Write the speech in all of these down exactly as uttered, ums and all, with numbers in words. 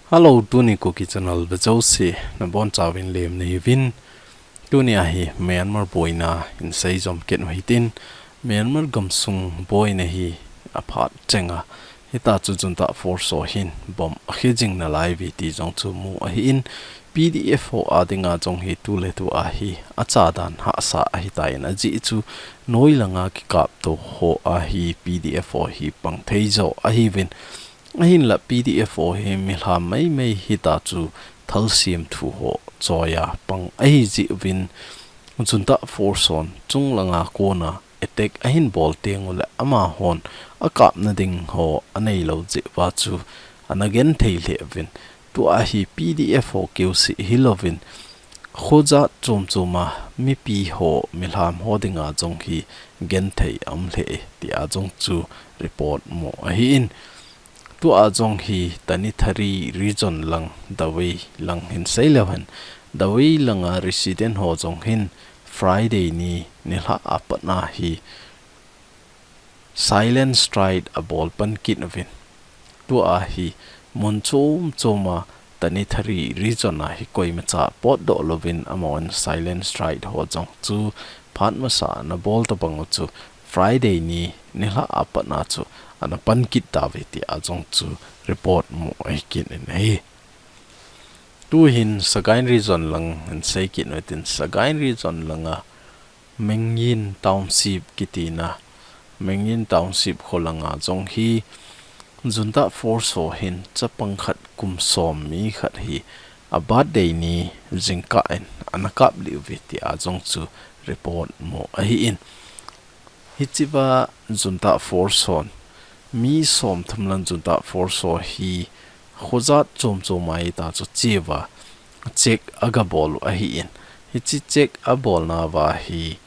Hello, tuni Kuki Channel vejouse nabonchauvin lemna hiuvin. Tuni ahi Myanmar boina hin seijom kit u hitin, Myanmar gamsung boina hi aphat chenga, hitachu junta force ho hin bomb akhejing nalaiuve ti jong chu mu ahin, P D F ho adinga jong hi tuletu ahi achadan hahsa ahitan ajeh chu noi langa kikapto ho ahi P D F ho hi pang theijo ahiuvin. Ahinla P D F ho hi milham maimai hitachu thalsemthu ho choiya pang ahijeh uvin, junta force hon chunglanga kona attack ahin bol tengule amahon akapna ding ho aneilou jeh uva chu ana genthei lheh uvin. Tua hi P D F ho keuseh hilouvin, khojat chomchoma mipi ho, milham ho dinga jong hi genthei aum lheh e tia jong chu report mu ahin. Tua jong hi Tanintharyi region lang, Dawei lang hin seileu hen, Dawei langa resident ho jong hin Friday ni nilhah a patna hi silent strike abol pan kit uvin. Tua hi mun chomchoma Tanintharyi region a hi koimacha potdoh louvin amahon silent strike ho jong chu phat masa ana bol tabang u chu Friday ni nilhah a patna chu ana pan kit tauve tia jong chu report mu ahin ahi. Tuhin Sagaing region lang hin sei kit u hitin, Sagaing region langa Mengyin Township kitina, Mengyin Township kho langa jong hi junta force ho hin chapang khat kum som mi khat hi a birthday ni jingkah in ana kaplih uve tia jong chu report mu ahin. Hichea junta force hon mi somthum lang junta force ho hi khojat chomchoma hitachu cheuva check agabol u ahin. Hiche check abolnauva hi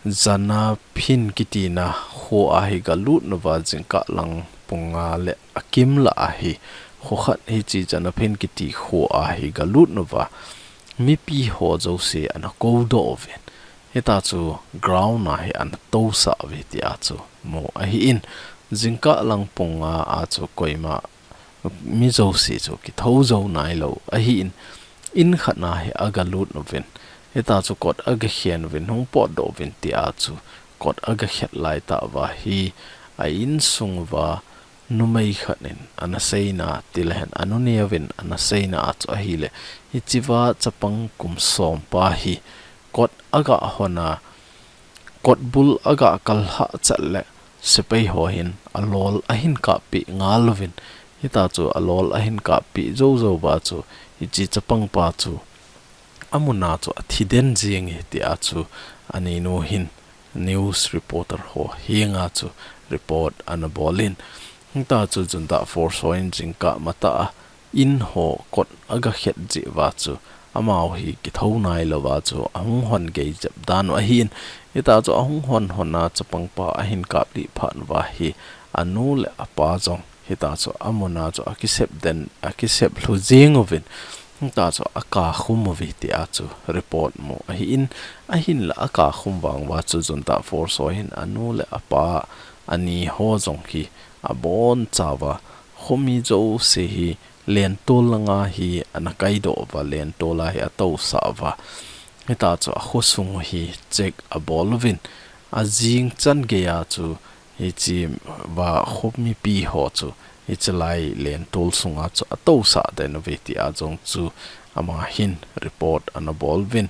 Janaphin kitina kho a hi galut nauva jingkah lang pung nga le akim lah a hi kho khat hiche Janaphin kiti kho a hi galut nauva mipi ho jouse ana koudoh uvin. Hitachu ground a hi ana tousah uve tia chu mu ahin. Jingkah lang pung nga a chu koima mi jouse chu kithou jou nailou ahin, in khat na hi agalut uvin, hitachu kot agakhen uvin, hung potdoh uvin tia chu kot agakhet laitah uva hi a insung uva numei khat in ana seina, tilehen anu neovin ana seina a chu ahile, hichea chapang kum som pa hi kot agahon a, kotbul agakal hahchat le sepai ho hin alol ahin kappeh ngal uvin, hitachu alol ahin kappeh jou jouva chu hiche chapang pa chu amun a chu athi den jenge tia chu aninu hin news reporter ho henga chu report ana bolin, hitachu junta force hon jingkah matah a in ho kot agakhet jeh uva chu amaho hi kithou nailouva chu ahung hon gei jep dan u ahin, hitachu ahung hon hon a chapang pa ahin kaplih phat uva hi anu le apa jong hitachu amun a chu akisep den, akisep lhu jeng uvin, hitachu akakhum uve tia chu report mu ahin, ahinla akakhum vang uva chu junta force ho hin anu le apa ani ho jong hi abonchauva khomi jouse hi lentol langa hi ana kaidoh uva, lentol a hi atousah uva, hitachu akhosung u hi check abol uvin, ajing chan geiya chu hichea khomipi ho chu hichelai lentol sunga chu atousah den uve tia jong chu ama hin report ana bol uvin,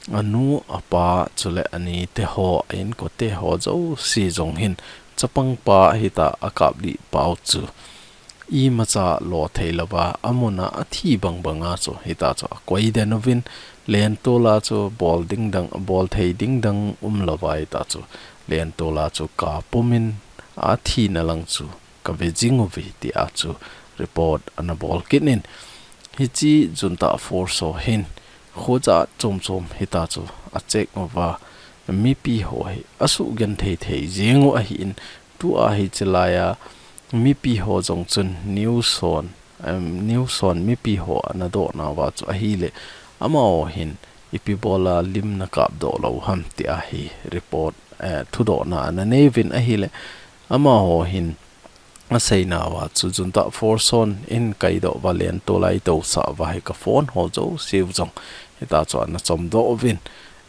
anu, apa chule anite ho, a inkote ho jouse jong hin chapang pa hita akaplih pau chu imacha lo theilouva amun a athi bangbang a chu hitachu akoi den uvin, lentol a chu bol ding dang, bol thei ding dang umlouva hitachu lentol a chu kapum in athina lang chu kave jing uve tia chu report ana bol kit in, hiche junta force ho hin khojat chomchom hitachu acheck uva mipi ho hi asugenthei thei jeng u ahin, tua hichelai a mipi ho jong chun news hon, news hon mipi ho ana dohnauva chu ahile, amaho hin ipi bol a lim nakapdoh lou ham tia hi report, eh, thudohna ana nei uvin ahile, amaho hin aseina uva chu junta force hon eikaidoh uva lentol a eitousah uva hi ka phone ho jouse u jong hitachu ana chomdoh uvin,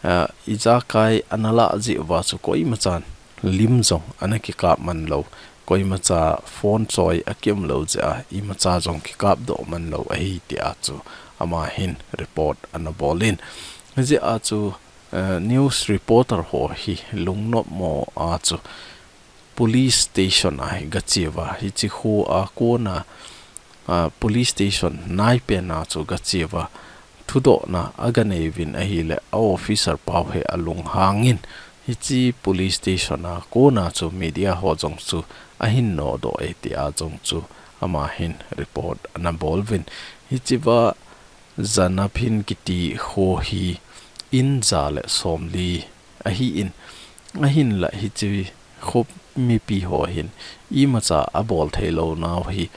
ah, ijakai ana lah jeh uva chu koimachan lim jong ana kikap man lou, koimacha phone choi akium lou jeh a imacha jong kikapdoh man lou ahi tia chu ama hin report ana bol in. Hijeh a chu, eh, news reporter ho hi lungnopmo a chu police station a hi gache uva, hiche kho a kona, ah, police station naipen a chu gache uva, thudohna aganei uvin ahile a officer pau hi alunghang in, hiche police station a kona chu media ho jong chu ahin nodoh e tia jong chu ama hin report ana bol uvin. Hiche uva Janaphin kiti kho hi in ja le somli ahi in, ahinla hiche kho mipi ho hin imacha abol thei lou nau hi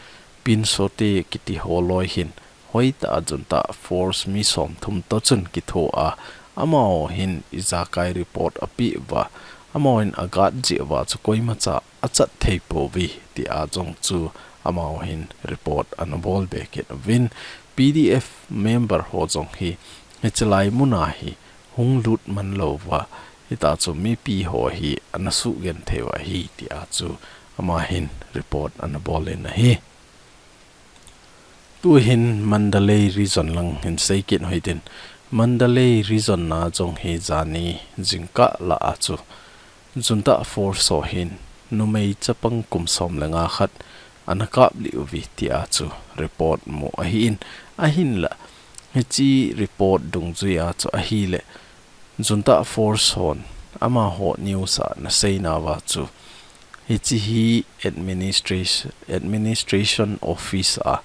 Pinsote kiti ho loi hin hoitah a junta force mi somthum toh chun kitho a, amaho hin ijakai report apeh uva, amaho hin agat jeh uva chu koimacha achat thei pouve tia jong chu amaho hin report ana bol be kit uvin. P D F member ho jong hi hichelai mun a hi hung lut man lou uva, hitachu mipi ho hi ana sugenthei u ahi tia chu ama hin report ana bol in ahi. Tuhin Mandalay region lang hin sei kit u hitin, Mandalay region a jong hi jani jingkah lah a chu junta force ho hin numei chapang kum som le nga khat ana kaplih uve tia chu report mu ahi in, ahinla hiche report dungjui a chu ahile junta force hon amaho news a ana seina uva chu hiche hi administration, administration office a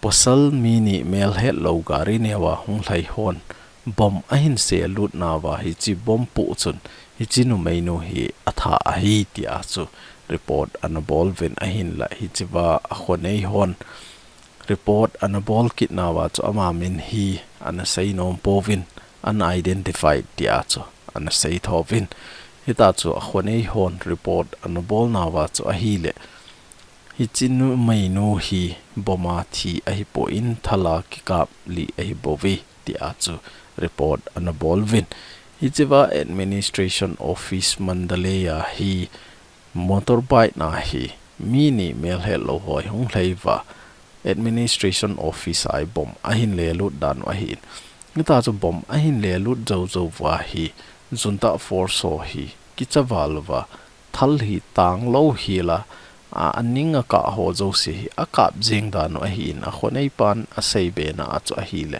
pasal mi ni melhet lou gari neo a hung lhai hon bomb ahin selut nauva hiche bomb poh chun hiche numeinu hi atha ahi tia chu report ana bol uvin, ahinla hiche uva akhonei hon report ana bol kit nauva chu ama min hi ana sei nom pouvin, unidentified tia chu ana sei tho uvin. Hitachu akhonei hon report ana bol nauva chu ahile hiche numeinu hi bomb a thi ahipon thal a kikaplih ahi bouve tia chu report ana bol uvin. Hiche uva administration office Mandalay a hi motorbike na hi mi ni melhet lou ho hi hung lhai uva administration office a hi bomb ahin lelut dan u ahi in. Hitachu bomb ahin lelut jou jou uva hi junta force ho hi kicha val uva thal hi tang lou hiel a, a, aning a kah ho jouse hi akap jeng dan u ahi in, akhonei pan asei be na a chu ahile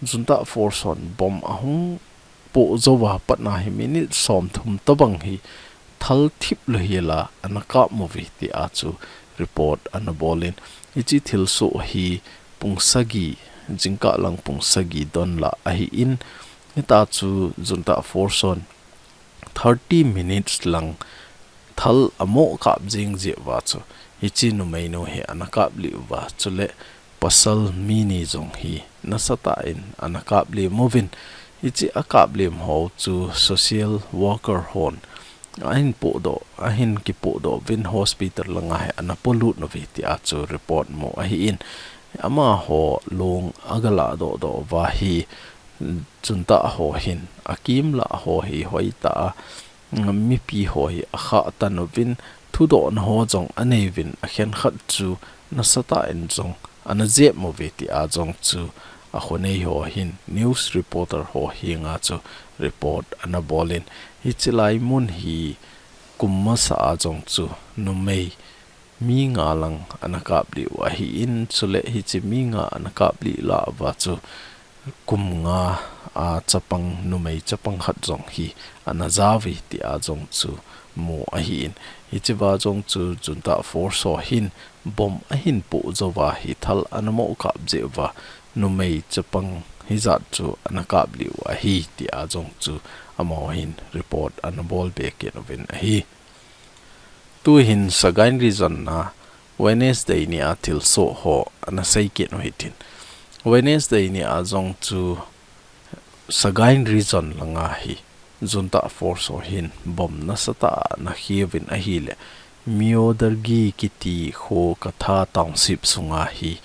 junta force hon bomb ahung poh jou uva patna hi minute somthum tobang hi thal thip lou hiel a ana kap mu uve tia chu report ana bol in, hiche thilsoh hi pung sagi, jingkah lang pung sagi don lah ahi in, hitachu junta force hon thirty minutes lang thal amo kap jing jeh uva chu hiche numeinu hi ana kaplih uva, chule pasal mi ni jong hi nasatah in ana kaplih uvin, hiche akaplih ho chu social worker hon ahin pohdoh, ahin kipohdoh uvin hospital langa hi ana polut uve tia chu report mu ahi in, amaho long aga lahdoh doh uva hi junta ho hin akimlah ho hi hoitah a mipi ho hi akhah tan uvin, thudohna ho jong anei uvin, akhenkhat chu nasatah in jong ana jep mu uve tia jong chu akhonei ho hin news reporter ho henga chu report ana bol in, hichelai mun hi kum masa a jong chu numei mi nga lang ana kaplih u ahi in, chule hiche mi nga ana kaplih lah uva chu kum nga a chapang, numei chapang khat jong hi ana ja uve tia jong chu mu ahi in, hiche uva jong chu junta force ho hin bomb ahin poh jou uva hi thal ana mo kap jeh uva numei chapang hijat chu ana kaplih u ahi tia jong chu amaho hin report ana bol be kit uvin ahi. Tuhin Sagaing region a Wednesday ni a thilsoh ho ana sei kit u hitin. Wednesday ni a jong chu Sagaing region langa hi junta force ho hin bomb nasatah a ana khia uvin ahile, Myodargi kiti kho Katha Township sunga hi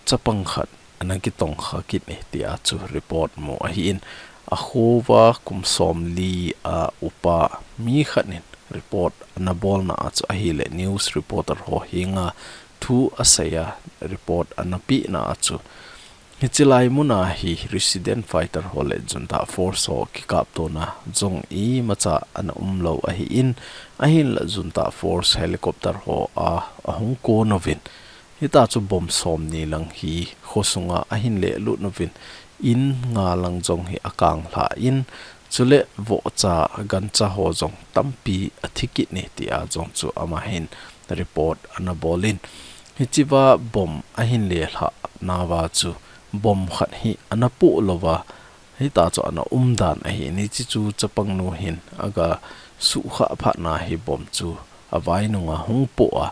chapang khat ana kitongkha kit e tia chu report mu ahin, a khova kum som li a upa mi khat in report ana bolna a chu ahile news reporter ho henga thu asei a report ana pehna a chu hiche lai muna hi resident fighter ho le junta force ho kikaptona jong imacha ana umlou ahin, ahinla junta force helicopter ho a ahung kon uvin. Hita chu bomb som ni lang hi kho sunga ahin lelut uvin, in nga lang jong hi akang lha in, chule vohcha gancha ho jong tampi athi kit e tia jong chu amahin report ana bolin. Hichea bomb ahin lelha nauva chu bomb khat hi ana poh louva, hita chu ana umdan ahin, hiche chu chapangnu hin aga suhkhah phatna hi bomb chu avai nunga hung poh a,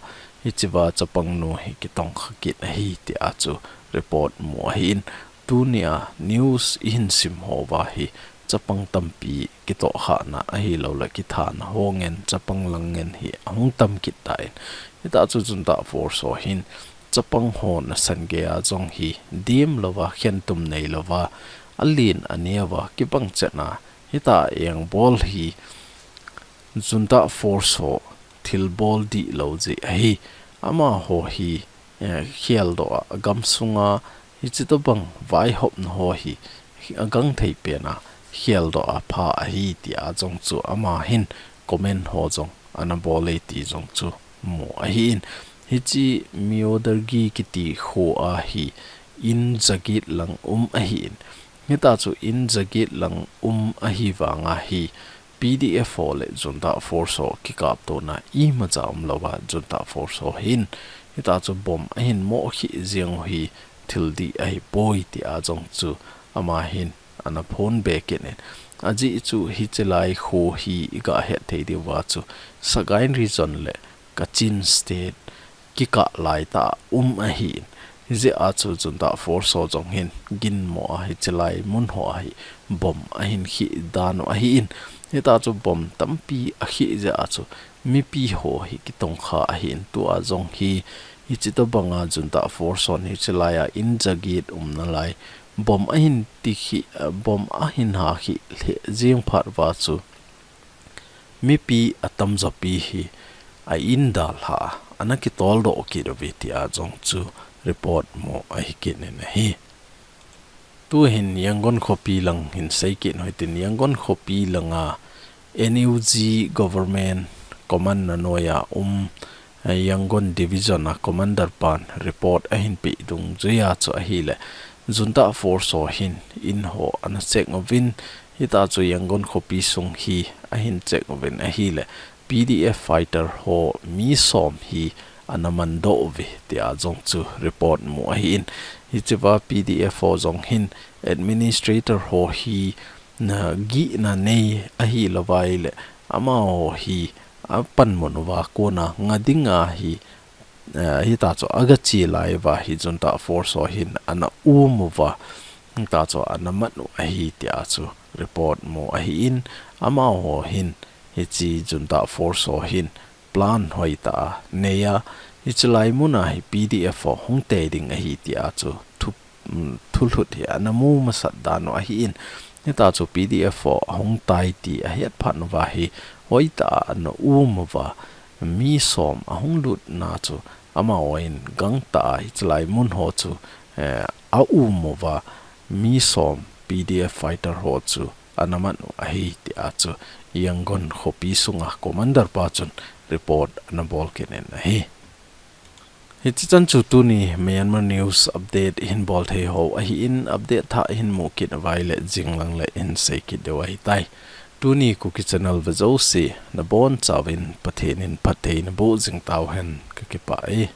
hichea chapangnu hi kitongkha kit ahi tia chu report mu ahin, tunia news ihin sim houva hi chapang tampi kitohkhahna ahilouleh kithana ho ngen chapang lang ngen hi ahung tam kit tan, hita chu junta force ho hin chapang ho nasan geiya jong hi dem louva, khentum neilouva, alen aneuva kibang chetna hita engbol hi junta force ho thilbol dihlou jeh ahi. Amaho hi, eh, kheldoh a, gamsunga hiche tobang vaihopna ho hi agangthei pena kheldoh a pha ahi tia jong chu amahin comment ho jong ana bol e ti jong chu mu ahin. Hiche Myodargi kiti kho a hi in jaget lang um ahin. Hita chu in jaget lang um ahi vanga hi P D F ho le junta force ho kikaptona imacha umlouva junta force ho hin hita chu bomb ahin moh khih jeng u hi thil dih ahipoi tia jong chu amahin ana phonbe kit in. Ajeh chu hiche lai kho hi iga het thei diuva chu Sagaing region le Kachin State kikah laitah a um ahin. Hijeh a chu junta force ho jong hin ginmo a hiche lai mun ho a hi bomb ahin khih dan u ahin. Hita chu bomb tampi akhih jeh a chu mipi ho hi kitongkha ahin, tua jong hi hiche tobanga junta force hon hiche laiya in jaget umna lai bomb ahin ti khih, bomb ahin ha khih lheh jeng phat uva chu mipi atamjopi hi a in dalha a ana kitoldoh kit uve tia jong chu report mu ahi kit in ahi. Tuhin Yangon khopi lang hin sei kit u hitin, Yangon khopi langa N U G government command na noiya um, eh, Yangon division a commander pan report ahin peh dungjuiya chu ahile junta force ho hin in ho ana check uvin, hita chu Yangon khopi sung hi ahin check uvin ahile P D F fighter ho mi som hi ana mandoh uve tia jong chu report mu ahin. Hichea P D F ho jong hin administrator ho hi na gihna nei ahilouva ahile amaho hi apanmun uva kona nga dinga hi, eh, hita chu aga che lai uva hi junta force ho hin ana um uva, hita chu ana man u ahi tia chu report mu ahin, amaho hin hiche junta force ho hin plan hoitah a neiya, hiche lai muna hi P D F ho hung tei ding ahi tia chu thu, um, thulhut hi ana mu masat dan u ahin. Hita chu P D F ho ahung tai ti ahet phat uva hi hoitah a ana um uva, mi som ahung lutna chu amahon gangtah a hiche lai mun ho chu, eh, aum uva, mi som P D F fighter ho chu ana man u ahi tia chu Yangon khopi sunga commander pa chun report ana bol kit in ahi. Hitichan chu tuni Myanmar news update ihin bol thei hou ahin, update thah ihin mu kit uva ahile jinglang le ihin sei kit diu ahitai. Tuni Kuki channel vejouse nabonchauvin Pathen in phatthei naboh jing tauhen, kakipah e.